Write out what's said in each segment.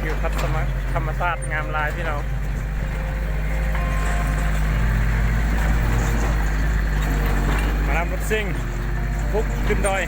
ທິວທັດສະມະ ທຳມະຊາດງາມຫຼາຍພີ່ນ້ອງ. ມານຳລົດຊິ່ງ ບຸກຂຶ້ນດອຍ.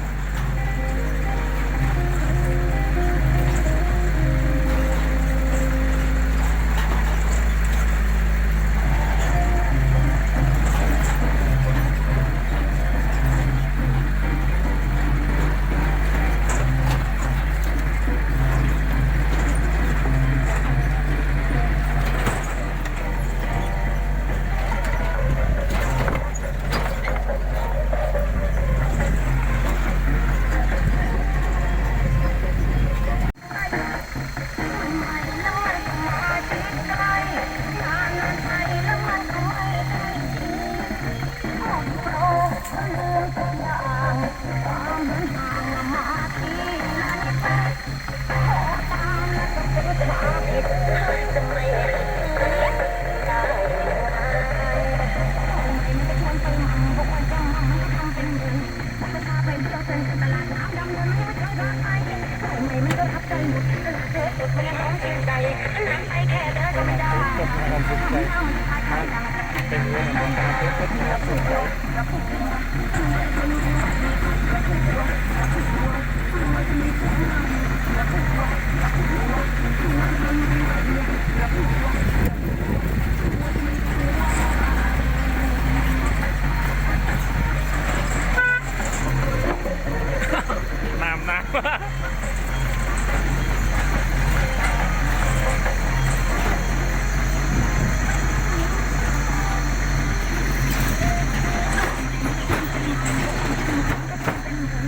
ນ້ຳ ນ້ຳ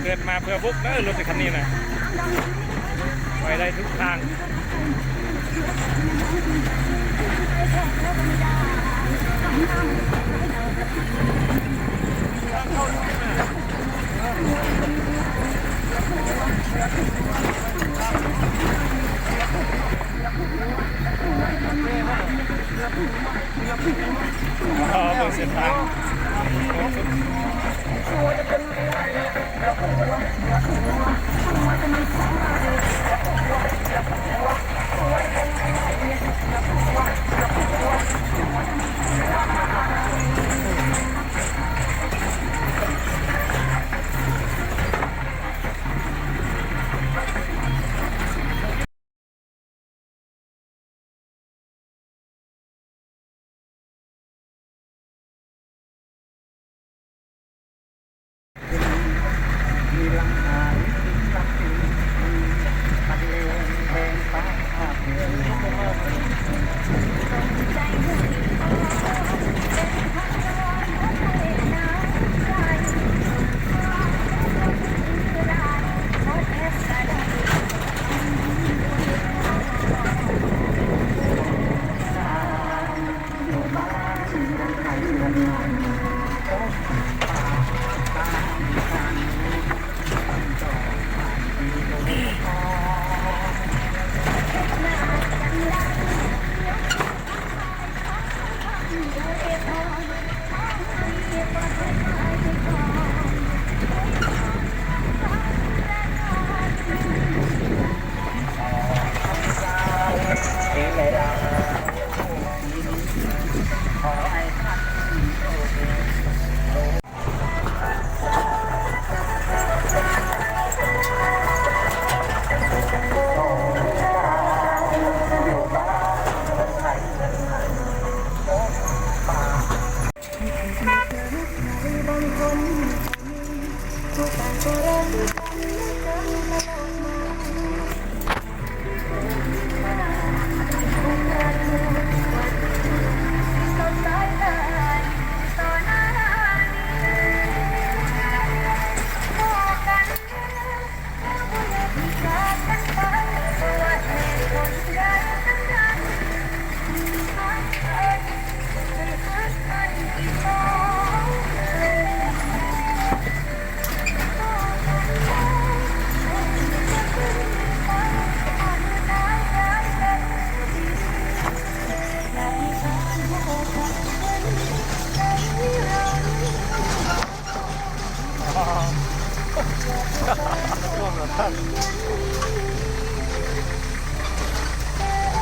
ເກີດມາເພື່ອບຸກເດີ ລົດຄັນນີ້ນະ ໄປໄດ້ທຸກທາງ. ອໍ ເບິ່ງເສັ້ນທາງ.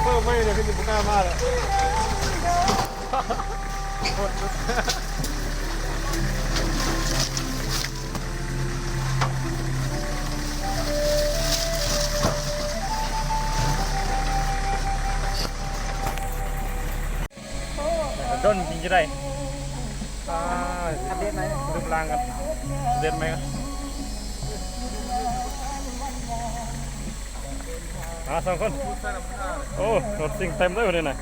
ເພີ່ມໄວ້ເລີຍ ຄືຊິບໍ່ກ້າມາແລ້ວ. ດົນຈິງຈະໄດ້ ອ່າ ອັບເດດໃໝ່ ຮູບຮ່າງກັນ ອັບເດດໃໝ່ກັນ. ມາສອງຄົນ. ໂອ້ ລົດສິ່ງເຕັມເລີຍມື້ນີ້ນະ.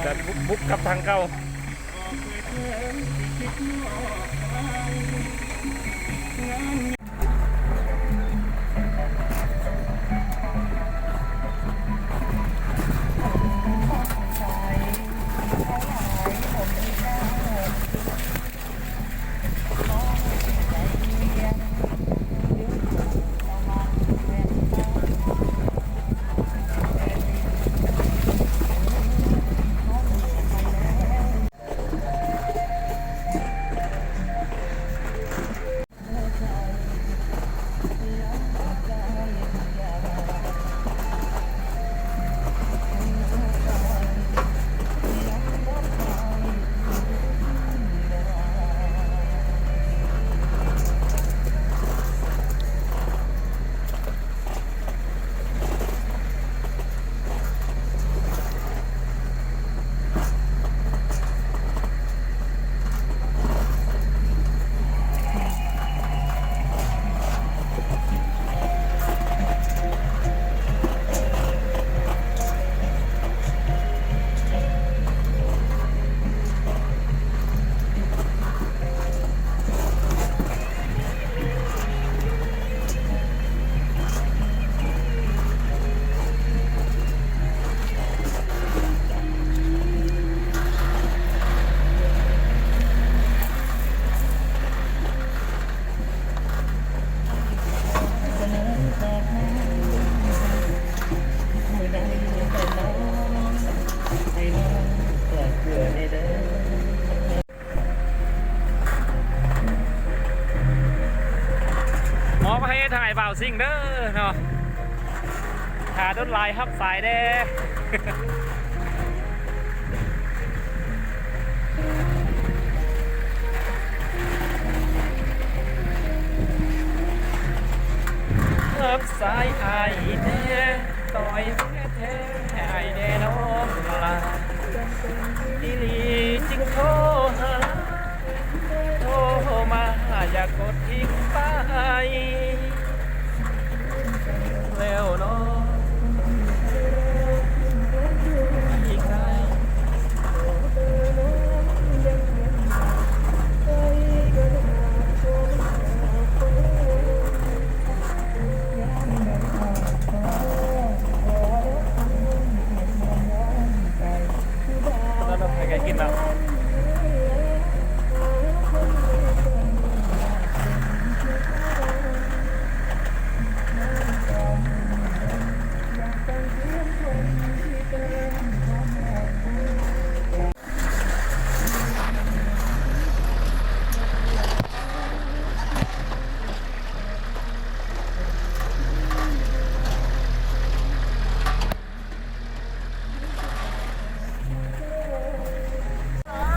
ແບບບຸກ ບຸກກັບທາງເກົ່າ. ມອບໃຫ້ຖ່າຍບ່າວຊິງເດີເນາະ. ຖ້າດົນຫຼາຍຮັບສາຍແດ່ ຮັບສາຍອ້າຍແດ່ ຕ້ອຍແທ້ໆ ອ້າຍແດ່ນ້ອງລາ ອີ່ຫຼີຈຶ່ງໂທຫາ ໂທມາຢ່າກົດຖິ້ມໄປ ແລ້ວນ້ອງ ອີກໄກ. ສ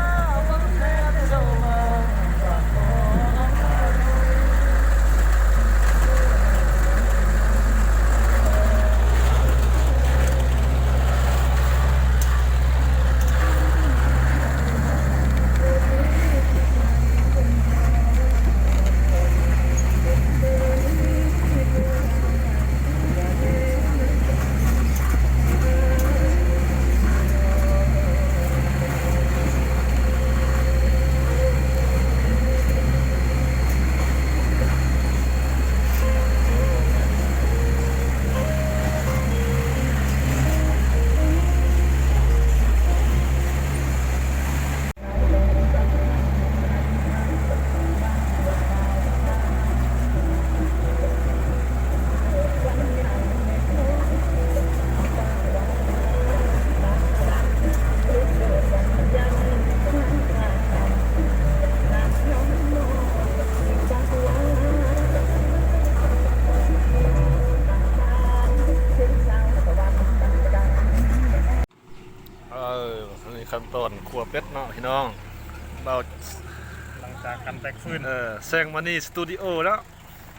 ຂັ້ນຕອນຂົ້ວເປັດເນາະພີ່ນ້ອງ ເບົາ ຫຼັງຈາກການແຕກຟືນ ເອີ ແສງມະນີສະຕູດິໂອເນາະ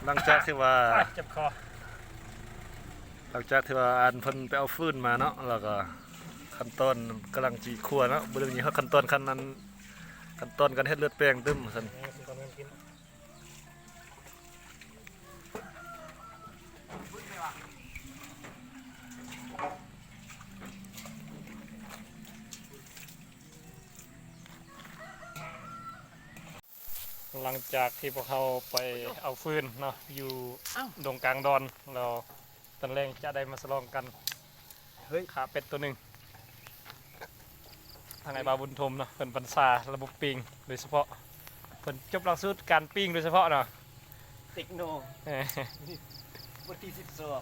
ຫຼັງຈາກທີ່ວ່າ ເຈັບຄໍ ຫຼັງຈາກທີ່ວ່າອັນເພິ່ນໄປເອົາຟືນມາເນາະ ແລ້ວກໍຂັ້ນຕອນກຳລັງຊິຂົ້ວເນາະ ບໍ່ໄດ້ມີຮອດຂັ້ນຕອນຂັ້ນນັ້ນ ຂັ້ນຕອນການເຮັດເລືອດແປງຕື່ມວ່າຊັ້ນ. ຫຼັງຈາກທີ່ພວກເຮົາໄປເອົາຟືນເນາະ ຢູ່ ເອົ້າ ດົງກາງດອນ ແລ້ວຕອນແລງຈະໄດ້ມາສະຫຼອງກັນ ເຮີ້ຍ ຂ້າເປັດໂຕໜຶ່ງ ທາງອ້າຍບ່າວບຸນທົມເນາະ ເພິ່ນບັນຊາລະບົບປີ້ງໂດຍສະເພາະ ເພິ່ນຈົບຫຼັກສູດການປີ້ງໂດຍສະເພາະເນາະ ເຕັກໂນ ເອີ ບົດທີສິບສອງ.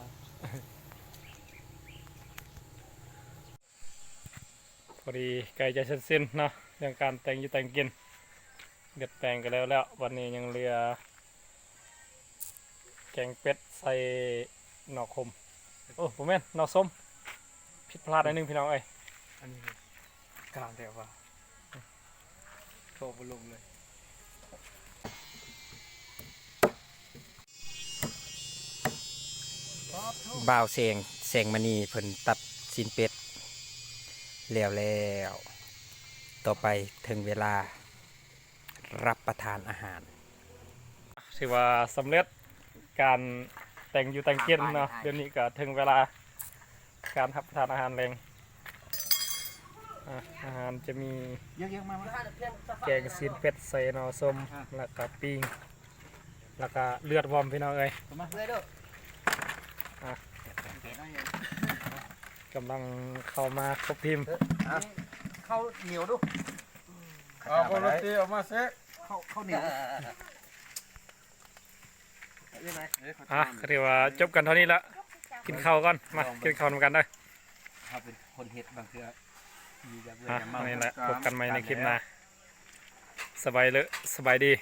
ພໍດີໃກ້ຈະເສັດສິ້ນເນາະ ເລື່ອງການແຕ່ງຢູ່ແຕ່ງກິນ ເລືອດແປງກໍແລ້ວແລ້ວ ບັດນີ້ຍັງເຫຼືອແກງເປັດໃສ່ໜໍ່ຂົມ ໂອ້ ບໍ່ແມ່ນ ໜໍ່ສົ້ມ ຜິດພລາດໜ້ອຍໜຶ່ງພີ່ນ້ອງເອີຍ ອັນນີ້ການແບບວ່າ ໂທບໍ່ລົງເລີຍ. ບ່າວແສງ ແສງມະນີ ເພິ່ນຕັດຊີ້ນເປັດແລ້ວແລ້ວ ຕໍ່ໄປເຖິງເວລາ ຮັບປະທານອາຫານ ຖືວ່າສຳເລັດການແຕ່ງຢູ່ແຕ່ງກິນເນາະ ດຽວນີ້ກໍເຖິງເວລາການຮັບປະທານອາຫານແລງ ອາ ອາຫານຈະມີ ເຍອະໆ ມາ ມາ ແກງຊີ້ນເປັດໃສ່ໜໍ່ສົ້ມ ອ່ະ ແລ້ວກໍປີ້ງ ແລ້ວກໍເລືອດວອມ ພີ່ນ້ອງເອີຍ ເອົາມາເລີຍເດີ ອ່ະ ເຮັດໃຫ້ ກຳລັງເຂົ້າມາຄົບທີມ ເອີ ອ່ະ ເຂົ້າໜຽວດູ ເອົາໂກໂລຕີອອກມາເຊະ ເຂົ້າ ເຂົ້າໜຽວ ອ່ະ ກໍຖືວ່າຈົບກັນເທົ່ານີ້ລະ ກິນເຂົ້າກ່ອນ ມາ ກິນເຂົ້ານຳກັນເດີ ເຮົາເປັນຄົນເຮັດບາງເທື່ອມີຢາກເມື່ອຍຢາກເມົາ ນີ້ແຫຼະ ພົບກັນໃໝ່ໃນຄລິບໜ້າ ສະບາຍເລີ ສະບາຍດີ.